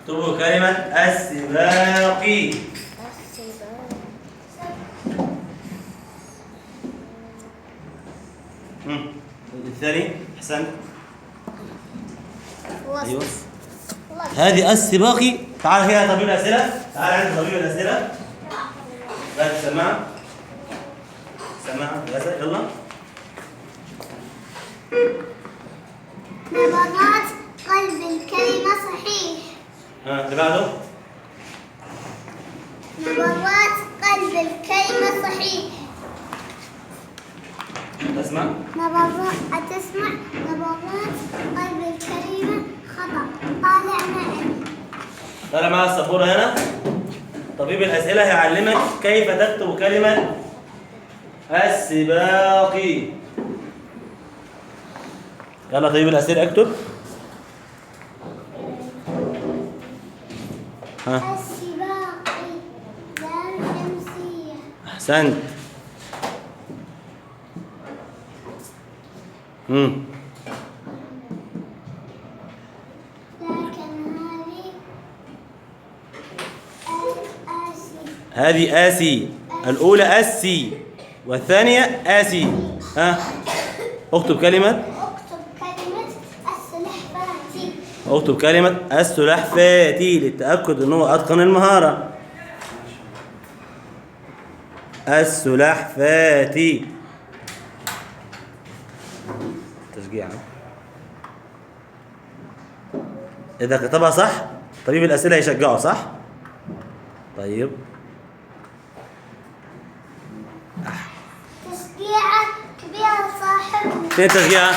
اكتبوا كلمة السباقي. الثاني احسنت. ايوه هذه السباقي. تعال هنا طبيب الأسئلة، تعال عند طبيب الأسئلة. لا السماعة، سماعة يلا. نبضات قلب الكلمة صحيح. ها اللي بعده. نبضات قلب الكلمة صحيح. تسمع؟ نبضات أتسمع؟ نبضات قلب الكلمة خطأ. طالع معي. طالع مع السبورة هنا. طبيب الأسئلة هيعلمك كيف تكتب كلمة السباقي. يلا طبيب الأسئلة اكتب. ها السباقي لام شمسية. أحسنت. لكن هذه آسي. هذه آسي، الأولى آسي والثانية آسي. ها اكتب كلمة. اكتب كلمة السلحفاتي. اكتب كلمة السلحفاتي للتأكد أنه أتقن المهارة. السلحفاتي. تشجيع. إذا كتبها صح طبيب الأسئلة يشجعه صح؟ طيب تشجيعة كبيرة صاحبنا. فين تشجيعة؟